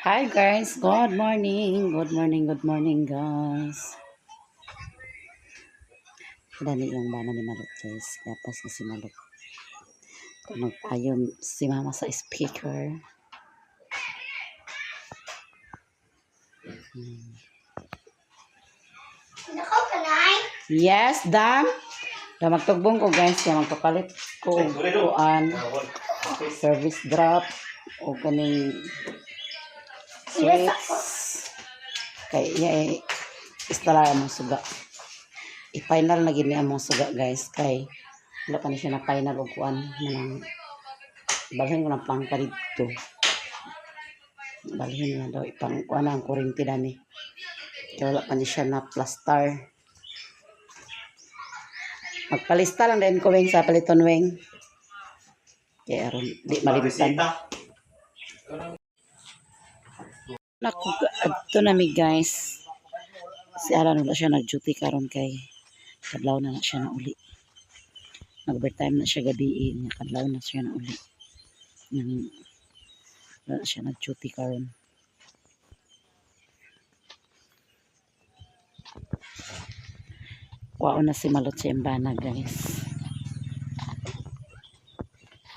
Hi guys, good morning, good morning, good morning, guys. Dani yung bana ni Malot, guys. Gapas na si Malot. Tunog tayo si mama sa speaker. Nakaw ka na? Yes, dam. Da magtugbong ko, guys, kaya magpapalit ko og kuan service drop o kaning switch. Kay iya eh, instalar among suga. I-final na gini among suga, guys, kay wala pa ni siya na final og kuan manang balhin ko ng plangka dito. Balhin na daw ipang kuan ang kuryente dani. Kaya wala pa ni siya na plaster. Magpalista lang din ko, weng, sa paliton, weng. Kaya aron di malimtan. Naku, adto na mi, guys. Si Alan wala siya nag-duty karon kay kadlaw na na siya na uli. Nag-overtime na siya gabi eh, nya kadlaw na siya na uli. Nang wala na siya nag-duty karon. Kuwaon na si Malot sa imbana, guys.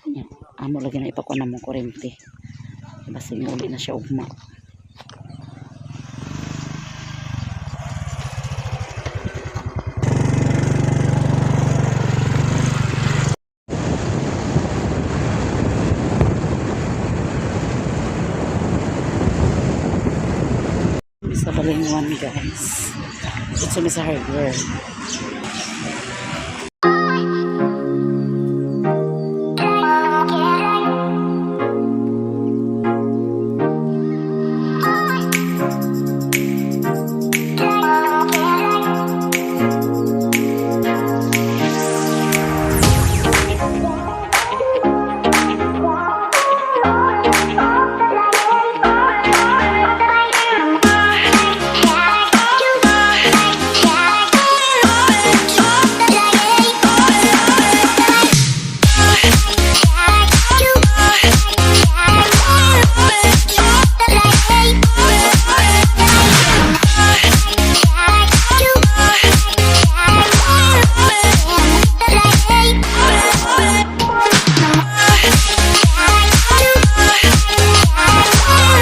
Nya, amo lagi na ipakuha na mong kurente. Basing uli na siya ugma. Sa Balinguan, guys. Ito mi sa hardware.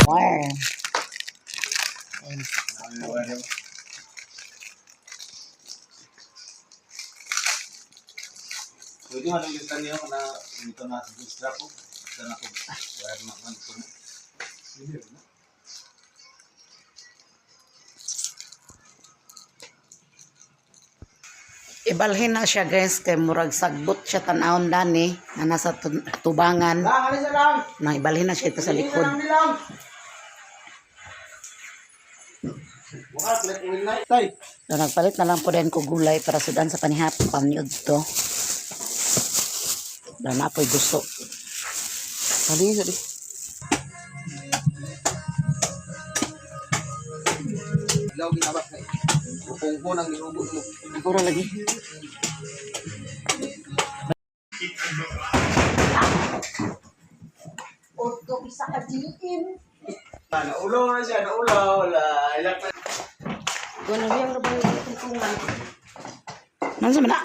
Wire. Ayun. Pwede man ang ganda niyo na dito na sa strap ko. Sa na ko wire na man ko. Ibalhin na siya, guys, kay murag sagbot siya tan-awon dani na nasa tubangan. Lang, alis na lang. Nang ibalhin na siya ito sa likod. Lang. Bukas, let will night. Tay. So, nagpalit na lang po din ko gulay para sudan sa panihap panyod to. Dahil na apoy gusto. Dali, dali. Ilaw ginabak na. Kung ko nang gihugot mo. Puro lagi. Otto, isa ka diin. Naulaw na siya, naulaw. Wala. Ilak na. Nansa man na?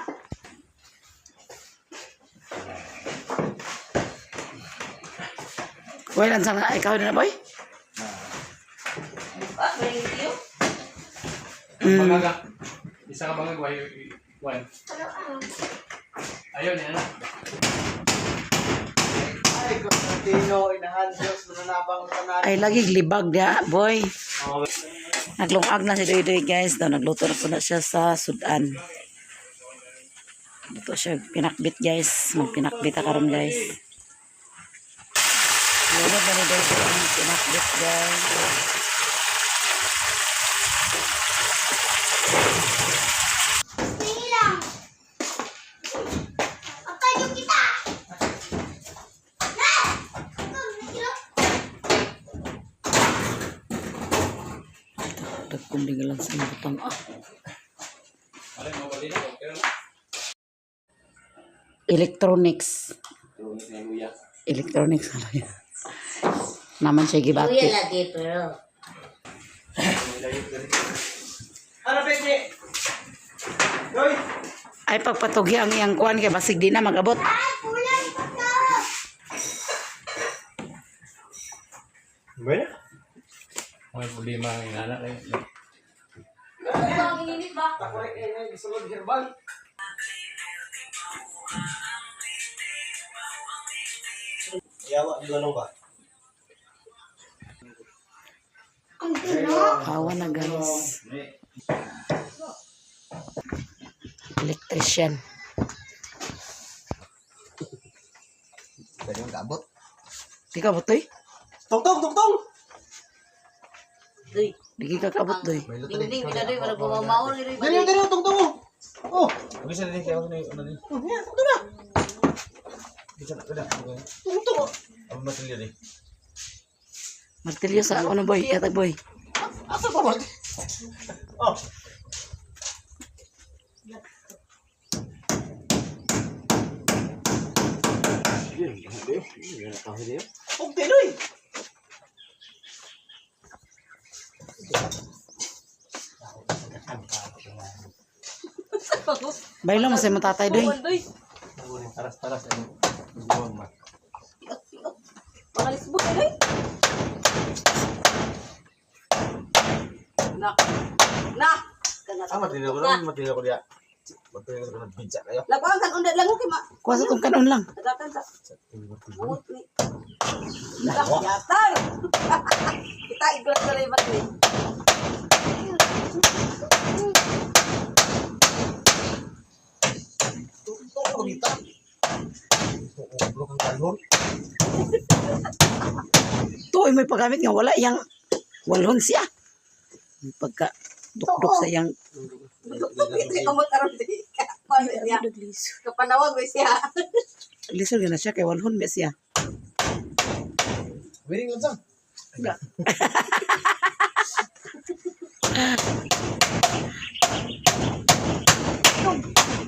Boy, lansa na. Ikaw na, boy? Bangaga. Isa ka bangag, why, one. Ayun, yan. Ay, Constantino, inahan Diyos, mananabang tanan. Ay, lagi libag dia, boy. Naglungag na si Doy Doy, guys. Daw, nagluto na po na siya sa sudan. Luto siya pinakbit, guys. Magpinakbit ka karon, guys. Lunod na ni Doy Doy ang pinakbit, guys. Sige lang. Pagkayo kita. Na! Ikaw, nakilo. Dagkong lang sa butang. Ah. Electronics. Electronics. Ano yan? Naman siya Kuya gibati. lagi pero. Ano, Peke? Doy! Ay pagpatugi ang iyang kuan kay basig di na magabot. Bueno? May problema ang anak eh. Takurek eh, may gisulod herbal. Yawa, di ba ba? Kawa na, guys. Electrician. Pwede mong kaabot. Di ka butoy? Tungtong, tungtong! Duy. Di ka kabot doy. Dingding binadoy wala bumamaon ni Roy. Dali, dali, tungtong mo! Oh! Bisa na din kaya ako na ano din. Oh, yan, tungtong na! Bisa na, pwede. Tungtong! Ang matilyo din. Martilyo sa ako na, boy. Yatag, boy. Asa pa ba? Oh! Okay, doy! Baylo mo sa imong tatay doy. Taras-taras ay buwag ba. Mga lisbo ka doy. Na. Na. Ah, matilyo ko lang, matilyo ko diya. Matilyo ko na bidya kayo. Lakuan kan undat lang kay ma. Kuha sa tong kanon lang. Datan sa. Buot ni. Yatar. Kita iglas na rin ba ni? Tungtong ko dito. Tungtong ang kalon. Tuoy may paggamit nga wala yang walhon siya. Pagka dukduk sa iyang Ito yung amot aron di ka. Kuan niya. Kapanawag we siya. lisod na siya kay walhon ba siya. Wiring lang sang.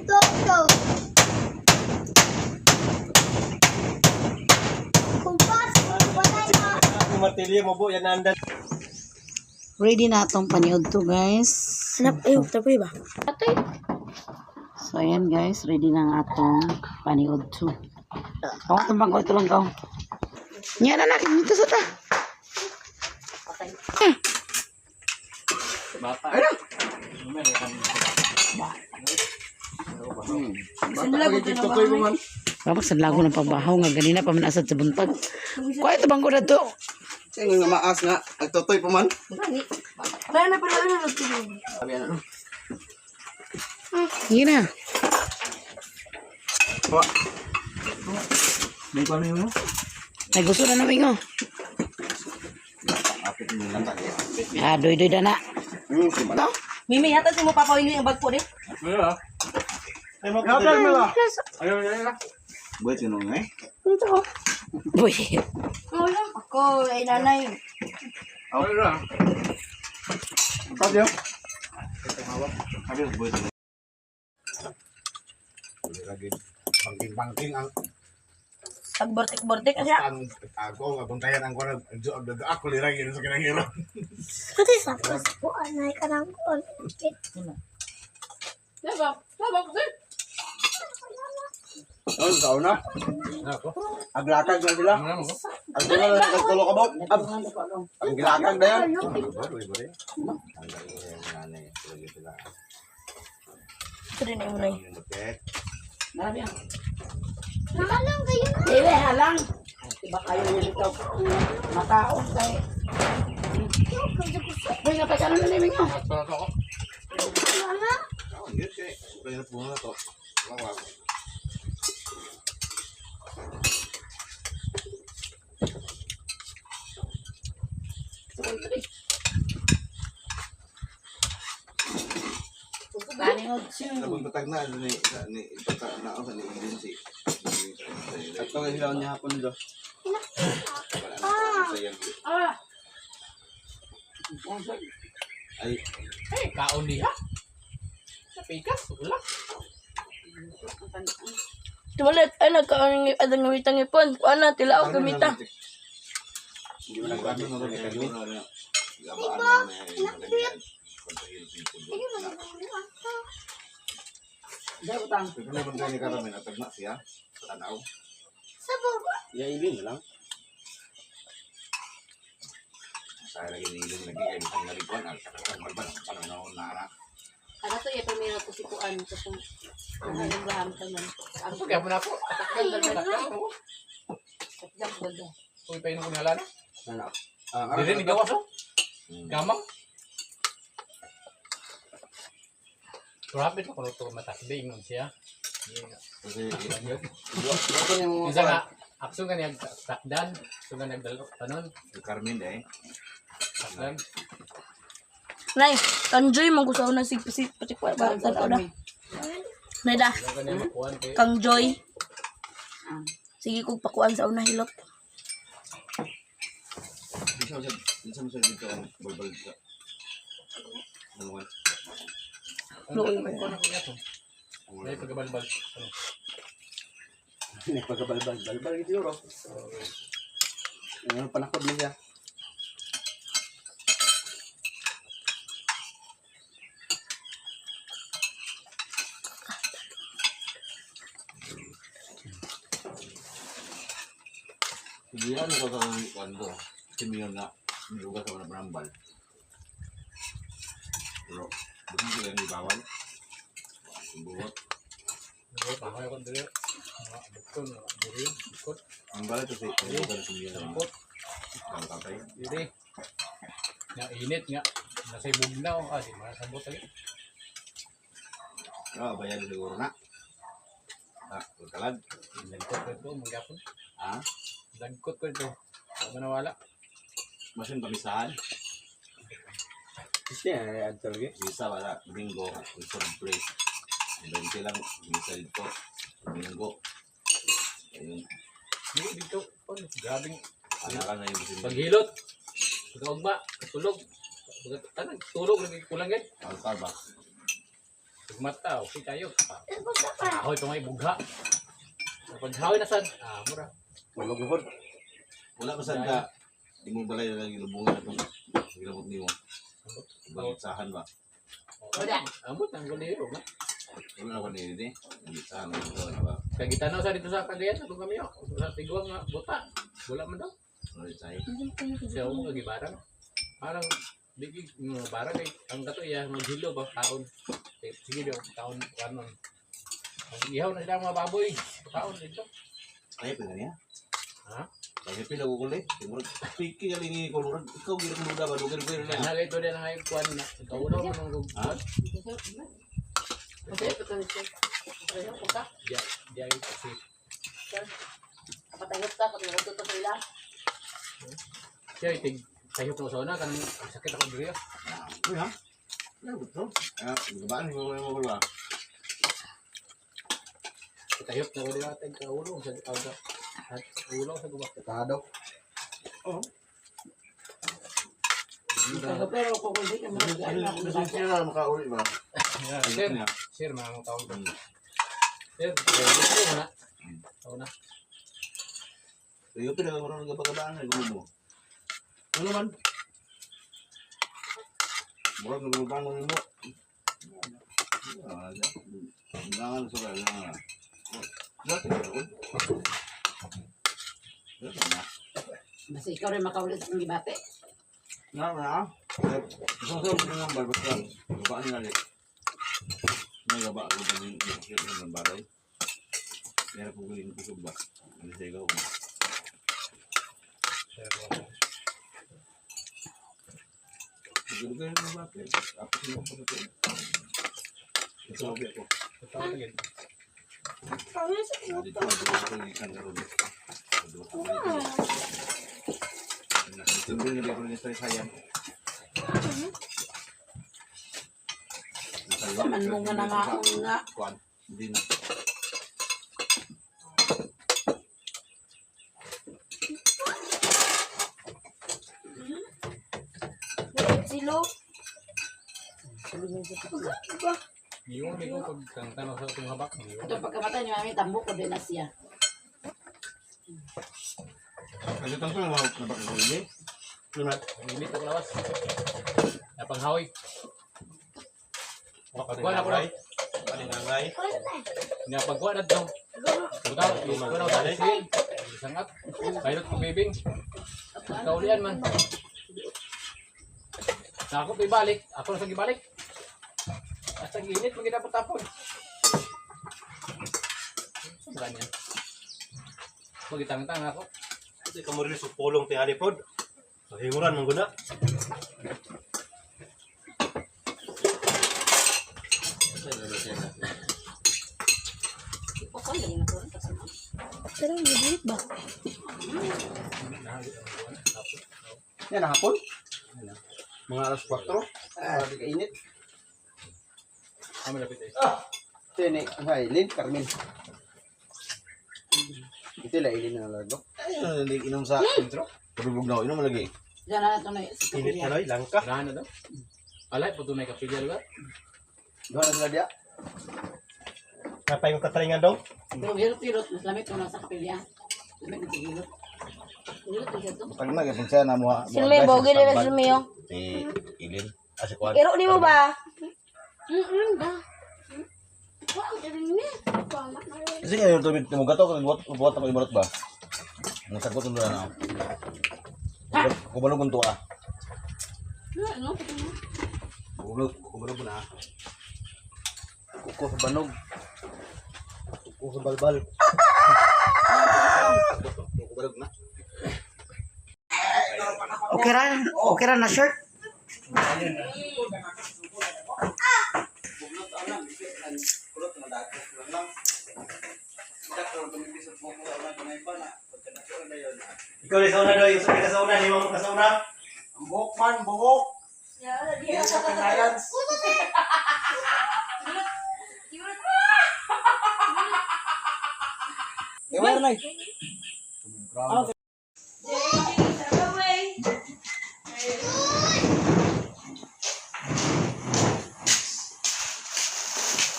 Tungtong. Kumpas, wala na. Martilyo mo po, yan andan. Ready na atong paniod to, guys. Hanap ay tapoy ba? So ayan guys, ready na ang atong paniod to. Kaw itong bangko, ito lang kaw. Nya na na, dito sa ta. Bata. Kapag sa lago ng pagbahaw nga ganina pa man asad sa buntag. Kuha ito bangko na to. Siya nga maas nga, nagtutoy pa man. Wala na pala ano nagtulog. Sabi ano? Sige na. Wa. May pa mo. Ay gusto na namin oh. Apit mo lang tayo. Ah, doy doy na na. Simba. Mimi yata si mo papawin yung bag po ni. Ay, mo. Ayaw, ayaw, ayaw. Buhat yun nga eh. Boy. Wala. Ako ay nanay. Ayaw, Sabi yun. Sabi yun, buhat yun. Lagi bangking-bangking ang Tagbortik-bortik siya. ang ako nga buntayan ang kuan ako lira gyud sa kinahiro. Kasi sa po anay ka ng kon. Diba? Diba? Oh, sao na? Aglakag na sila. Ang tulo na nagtulo ka ba? Ang gilakag na yan. Ito rin ay munay. Marami ang. Halang kayo na. Dili halang. Diba kayo niya dito? Mataon kay. Boy, nga pa kanon na namin oh. Mama, Oh, yun kay. Kaya po na to. Wala. Paniod to. Labang patag na ni ni ipata na ako sa ni agency. Ato nga hilaw niya hapon do. Ah. Ay, Hey, kaon diha. Sa pikas, wala. Tumalit, ay nagkaon ng adang ngawitang ipon. Kuan na, tila ako gamita. Hindi mo nagbabi na rin kami. Gabaan na rin. Diyan butang. Pero na bantay ni Carmen at tagna siya. Sa tanaw. Sa baba. Yailin lang. Sa lagi ni ilong lagi kay bitang naliguan al kakang balbal ang pananaw na ara. Aga to, iya, primero ko si Kuan. Tapos, ang baham ka man. Ang Ako kaya mo na ako. takdan, dalda. Takdan, dalda. Uy, painom ko nila na. Ano? Ah, Dire ni gawas oh. Gamang. Grabe to kuno to matasbi ingon siya. Kasi Isa nga akso nga niya takdan, akso nga nagdalo kanon, si Carmen eh. takdan. Nay, kanjoy man gusto na sig sig pati ko ba sa na. Nay da, Akso nga niya makuan kay kang joy. Sige kog pakuan sa una hilot. Bisa mo sa dito ang balbal sa. Ano man? Luoy ko na kuya to. May pagabalbal. Ano? Nagpagabalbal. Balbal gitu siguro. Ano, panakod na siya. Sige ano ka kang kwando. Si Mion na nilugas sa mga panambal. Pero bukan sila ni bawal. Buot. Ano pa ko dire. Mga bukton, mga diri, bukot, Ang bala to si nilugas si Mion na. bukot, Ang tatay. diri. Nga init nga. Nasa bugnaw, ah di masabot lagi. Ah, bayad siguro na. Ah, kalad. Lagkot ko ito, magyapon. Ah, Lagkot ko ito. Wala na wala. masin pamisahan. Kasi ay adto lagi. Misa wala, Domingo, Wilson Place. 20 lang, misa dito. Domingo. Ayun, Hindi dito. Oh, grabing anak na yung busin. paghilot. Pagkaugma, tulog. Tanang tulog lagi kulang gid. Altar ba? Pagmata, okay kayo. Ahoy pa may bugha. Paghawi na sad, ah mura. Tulog na pod. Wala pa sad ka. Di mo balay na lang ilubungan itong ginamot nimo. Bangsahan ba? Wala. Amot ang galero ba? Wala na ko ni ini. Bangsahan mo ito na ba? Kay gitanaw sa dito sa Cagayan atong kami oh. Sa Tiguang nga buta. Wala man daw. Ano tayo? Siya mo kagibarang. Parang bigig nga barang kay ang kato iya maghilo ba taon. Eh, sige daw taon kanon. Ang ihaw na sila mga baboy. Taon dito. Ay, pwede niya. Ha? Kaya pila ko kulit. Murag piki ka lingi ko murag ikaw gid mo ba lugar ko na. Nagay to din ang kuan na. Kaulo man ang Ha? Okay, ito siya. Pareho ko ka. Diya, diya kasi. Kapatayot ka, kapatayot ka sa ila. Siya itig tayo to sa una kanang sakit ako diri. Uy ha? Ano to? Ah, gabaan ko mo ba? Tayop na wala natin kaulo sa aga. At ulo sa guba. Katado. Pero kung hindi ka mag-ano ako Ano sila makauli ba? Sir, sir mga tawag. Sir, gusto mo na. Ako na. Iyo pila ko ron gabagabaan ay gumo. Ano man? Murag nagbangon mo. Ah, Nangan sa kaya na. Dati ko. Dati na. Basta ikaw rin makaulit sa gibate. Na na. Sa sa ng barbasa. Gabaan nila ni. Nagaba ako ng ng baray. Meron ko galing kusog ba? Ano sa ikaw? Sir, wala. Siguro kayo ng bakit. Tapos yung ako na to. Ito ako. Ito ako lagi. Dito ako yung ikan na rin. Tunggu na ko ni sayang. Saman mo nga nangaon nga. Kuan, hindi na. Silo. Niyon ko pag kang tanaw sa itong habak. Niyon. Ito pagkamatay ni mami, tambok ko din na siya. Kasi tangkol na nabakaguli. Ang init ako lawas. Napanghawi. Pagkuha na ko na. Paninangay. Napagkuha na to. Buta, iko na sa isil. Sangat. Pilot ko bibing. Kaulian man. Sa ako ibalik, ako na sa gibalik. At sa init magidapot-tapon. Sa ganyan. Magitang-tang ako. Kasi kamuril sa pulong tingali pod. Hinguran man guna. Pero hindi ba? Yan na hapon. Mga alas 4. Grabe kainit. Ah, malapit eh. Tini, ay, Lin, Carmen. Ito la ilin na largo. Ayun, hindi inom sa intro. Tulog na inom lagi. Diyan na ito na sa Init kapilya. na noy, langka. Rahan na daw. Alay, po tunay kapilya lugar. Duha na sila diya. Napay ko kataringan dong. Pero hirot-hirot, mas lamit kung nasa kapilya. Lamit ng tigilot. Hilot ang siya to. Pag na kay siya na mo. Silmi, bogi nila silmi oh. Si Ilin. Ah, si Kwan. Iro ni mo ba? Ba. Wow, dali ni. Kasi nga yung tubig mo gato kag buhat buhat ako ibalot ba. Nasagot mo na ako. Kubalog kong tuwa. Ano? Kubalog kubalog na. Kuko sa banog. Kuko sa balbal. Kubalog na. Okay ra na shirt. Ikaw ni sauna doy, usap ka sauna, ni mo ka sauna. Ang buhok man, buhok. Hindi sa pinayans. Iwan na.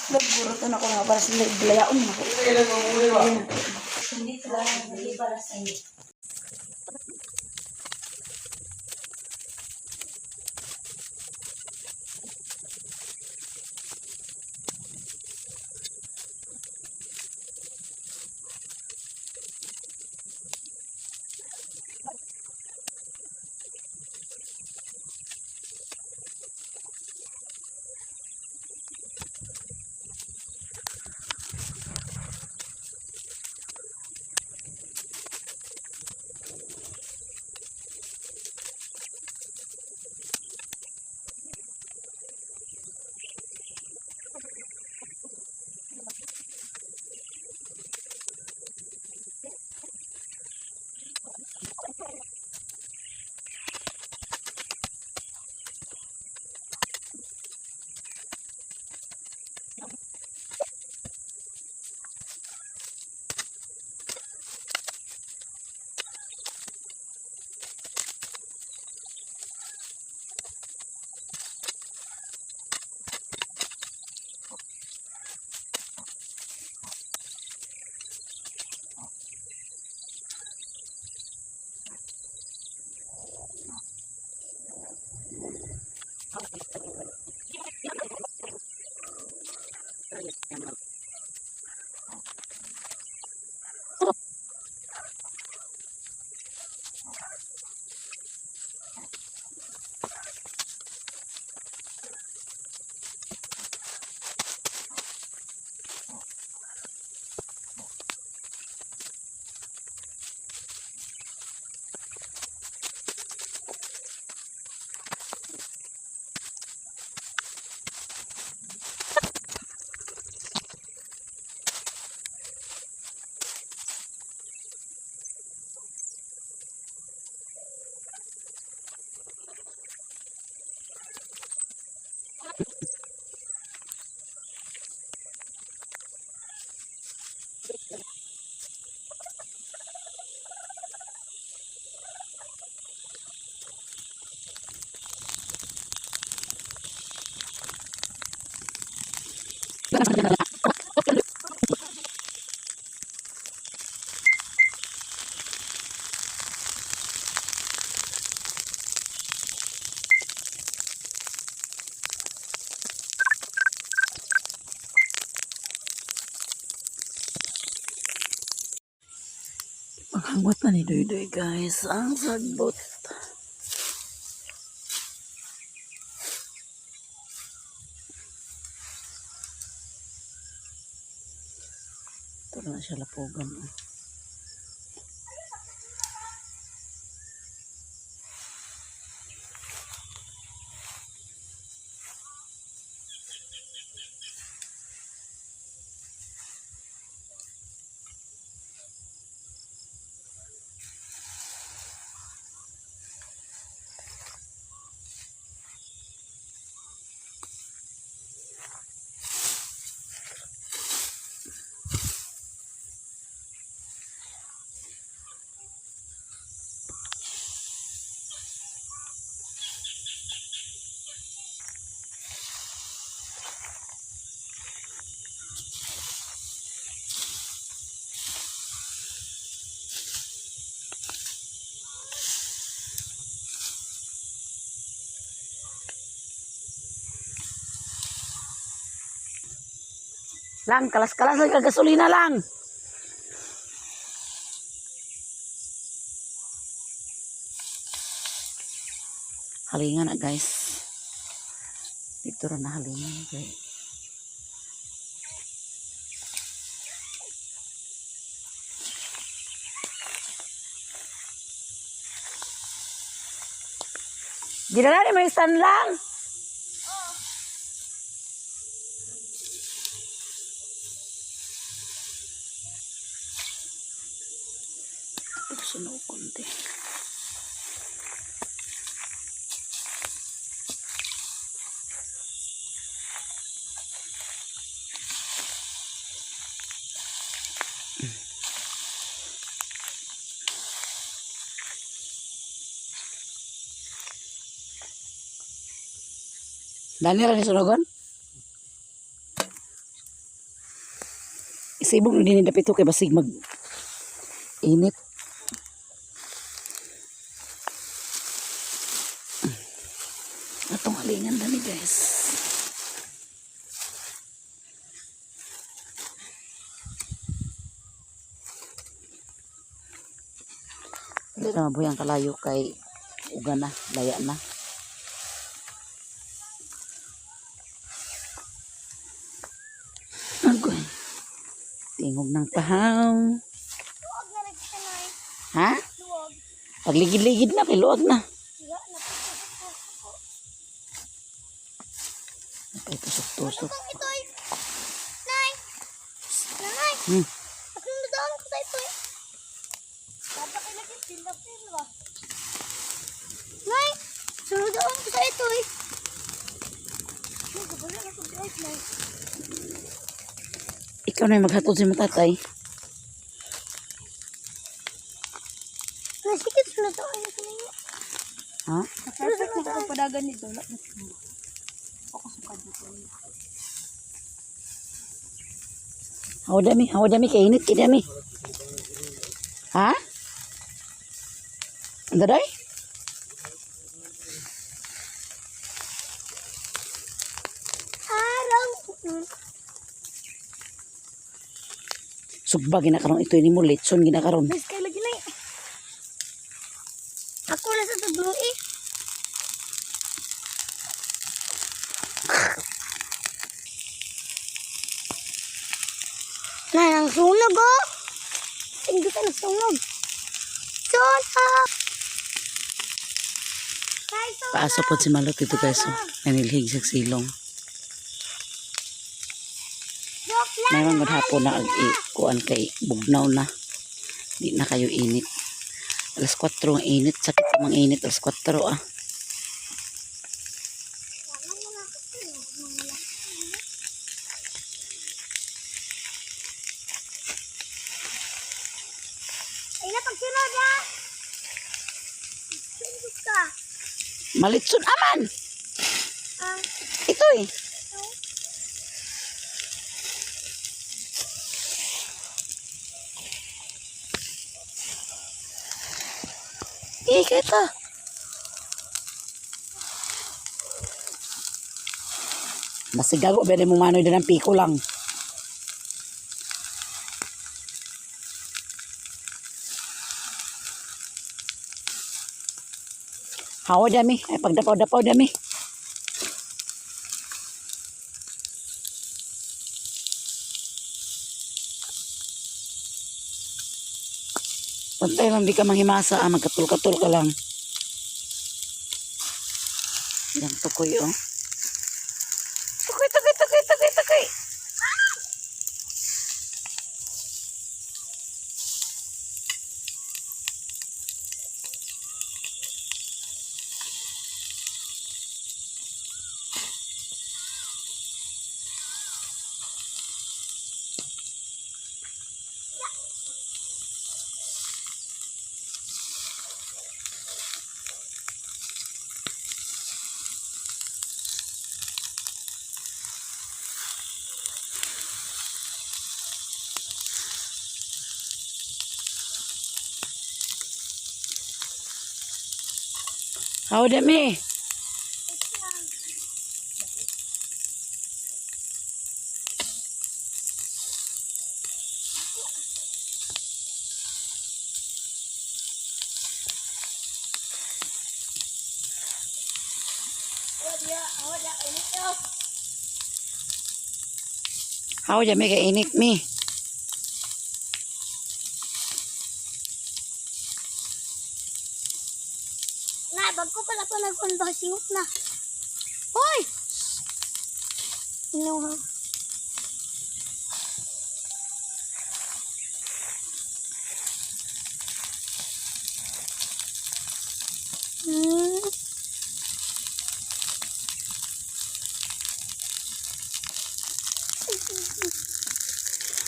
Nagburutan ako nga para sa balayaon ako. Hindi sila hindi para sa iyo. Panghangot na ni Doy Doy, guys. Ang sagbot. Ito na siya lapugan. Oh. Lang, kalas-kalas lang kagasolina lang. Halingan na, guys. Dito rin na halingan, guys. Dinala ni may stand lang. Sunog konti. Dani ra ni sunogon? Isibong din ni dapito kay basig mag init. Atong halingan dani, guys. Hindi na mabuhay ang kalayo kay uga na, laya na. Agoy. Tingog ng pahaw. Luwag na rin siya, Nay. Ha? Luwag. Pagligid-ligid na, kay luwag na. Siya, naputusok. Ay, tusok-tusok. Itong ito ay... Nay! Nanay! Akong nadaan ko sa ito eh. Papakilagit din lang din ba? Nay! Sunod ko sa ito eh. Nay, gabala na itong drive, Nay. Ikaw na yung maghatod si matatay. Nay, sige, sunod ako sa ninyo. Ha? Perfect na kapag padagan nito. Hawa dami, hawa dami, kay init, kay dami. Ha? Ang daday? Araw. Sugba ginakaroon ito ni mo, litson ginakaroon. Mas kay lagi, Nay. Ako na sa tudlo eh. Nay, ang sunog oh. Hindi ka nasunog. Sunog! Nay, sunog! Paaso po si Malot dito, guys. Oh. Nanilhig sa silong. Joke lang! May mga hapon na ag kuan kay bugnaw na. Di na kayo init. Alas 4 ang init. Sakit ang init. Alas 4 ah. Ay na, pagsunod ha! Sunod ka. Malitson aman! Ah, Ito eh. Eh, kita. Masigago, pwede mo manoy din ang piko lang. Hawa dami. Ay, pagdapaw-dapaw dami. Pantay lang, di ka manghimasa. Ah, magkatul-katul ka lang. Ilang tukoy, oh. Tukoy, tukoy, tukoy, tukoy, tukoy. Hawa dami. Hawa dami kay init mi. Na, bago pala pa nag-unbox, singot na. Hoy! No.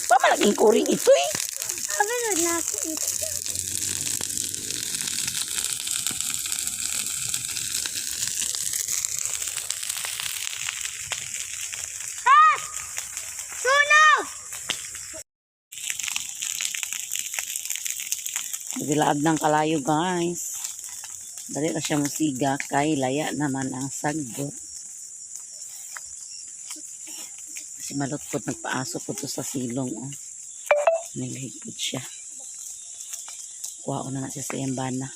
Pamalaking kuring ito eh. Sabi na ako ito. Ah! Sunog! Dilaab ng kalayo guys. Dali na siya musiga kay laya naman ang sagbot. Si Malot po nagpaaso po to sa silong. Oh. Nilihig po siya. Kuha na na siya sa iyang bana.